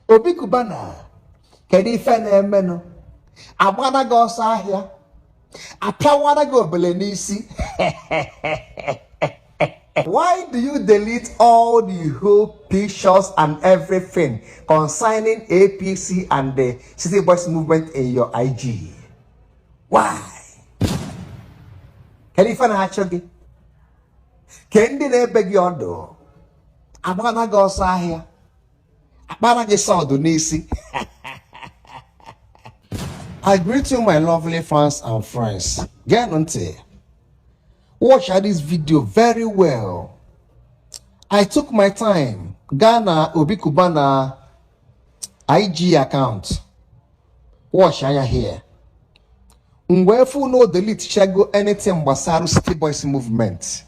Obi Cubana, kedu ife na-emenụ? Agbana gị ọsọ ahịa, apịawana gị obele n'isi. Why do you delete all the whole pictures and everything concerning APC and the City Boys Movement in your IG? Why? Kedu ife na-achọ gị? Ke ndị na-ebe gị ọdụ, agbana gị ọsọ ahịa, akpara gị sọdụ n'isi. I greet you, my lovely fans and friends. Geenụ ntị. Watch this video very well. I took my time gaa na Obi Cubana IG account. Watch anya here. M wee fụ na o delete chago anything gbasara City Boys Movement.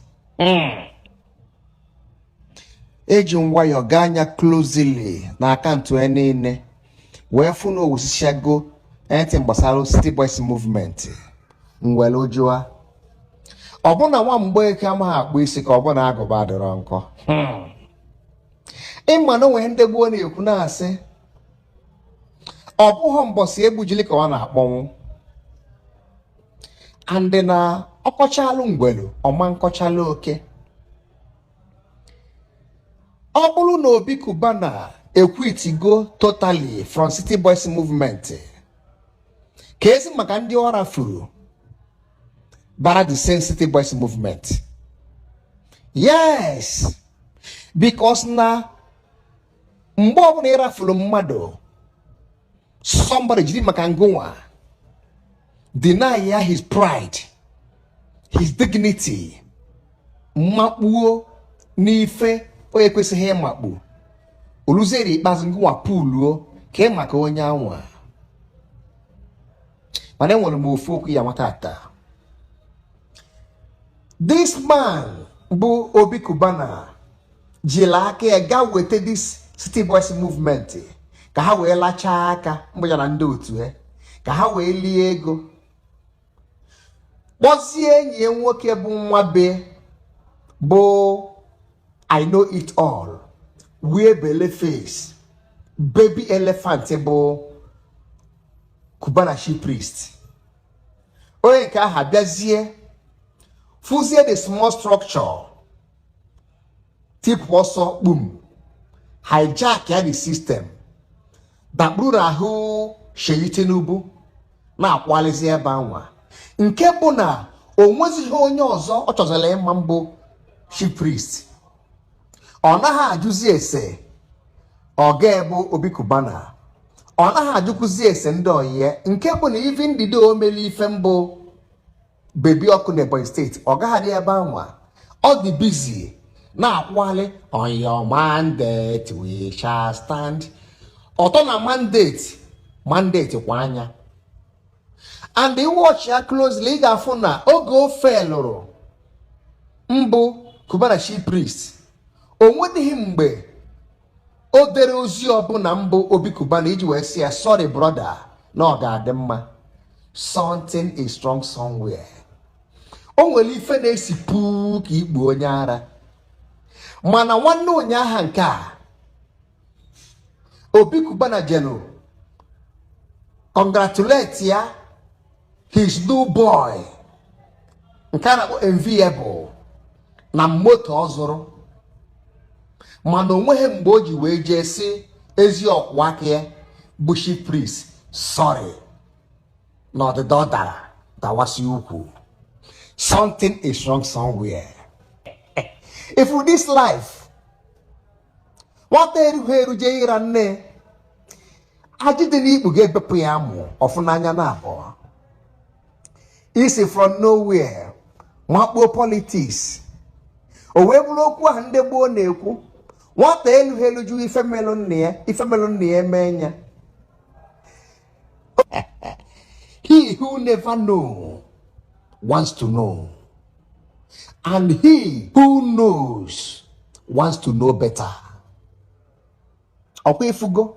Eji m nwayọọ gaa anya closely na akaụntụ ya niile wee fụ na o wụsịchago anything gbasara City Boys Movement. M were jụa, ọ bụ na nwa Mgbeke amaghị akpụ isi, ka ọ bụ na agụba adịrọ nkọ? Ịma na onwe ndị gboo na-ekwu na-asị, ọ bụghị mbọsị egbujili ka ọ na-akpọnwụ, andị na ọkọchalụ ngwelu ọma nkọchalụ oke. Ọ bụrụ na Obi Cubana equitigo totally from City Boys Movement, ka ezi maka ndị ọ rafuru bara the same City Boys Movement? Yes, because na mgbe ọbụla ịrafuru mmadụ, somebody jiri maka ngụnwa deny ya his pride, his dignity, mmakpuo n'ife onye kwesịghị ịmakpu, oluziere ikpeazụ ngụnwa puluo ka ị maka onye anwa. Mana enwere m ofu okwu ya nwata taa. This man bụ Obi Cubana jiri aka ya gaa weta this City Boys Movement ka ha wee lachaa aka mbụ ya na ndị otu ya, ka ha wee lie ego, kpọzie enyi ya nwoke bụ nwa be bụ I know it all, wee bele face baby elephant bụ Cubana Chief Priest. Onye nke ahụ abịazie fụzie the small structure, tipụ ọsọ kpum, hijack ya the system, dakpuru n'ahụ Seyi Tinubu, na-akwalizi ebe anwa, nke bụ na o nwezighị onye ọzọ ọ chọzara ịma mbụ chief priest. Ọ naghị ajụzi ese ọ ga-ebu Obi Cubana, ọ naghị ajụkwuzi ese ndị oyi, nke bụ na even dido o mere ife mbụ bebi ọkụ na Ebonyi Steeti, ọ gaghị ebe anwa. Ọ dị busy na-akwali "On your mandate we shall stand", ọtọ na mandate, mandate kwa anya. And watch ya closely, ị ga-afụ na oge ofe lụrụ mbụ Cubana Chief Priest, o nwedịghị mgbe o dere ozi ọbụla mbụ Obi Cubana iji wee sị ya, "Sorry brother," na ọ ga-adị mma. Something is wrong somewhere. O nwere ife na-esi puu ka ikpu onye ara. Mana nwanne ụnyaahụ nke a, Obi Cubana jelu congratulate ya his new boy nke a na-akpọ Enviable na moto ọ zụrụ, mana o nweghị mgbe o ji wee jee si ezi ọkwụ aka ya bụ chief priest sorry na ọdịda ọ dara dawasị ukwu. Something is wrong somewhere. If with this life, nwata erughị eru jee ịra nne, ajị dị n'ikpu ga-ebepụ ya amụ ọfụnanya na abụọ. Isi from nowhere makpuo politics, o wee bụrụ okwu ahụ ndị gboo na-ekwu, nwata elughị elu jụrụ ife melụ nna ya, ife melụ nna ya eme ya. He who never know wants to know, and he who knows wants to know better. Ọkwa ifugo.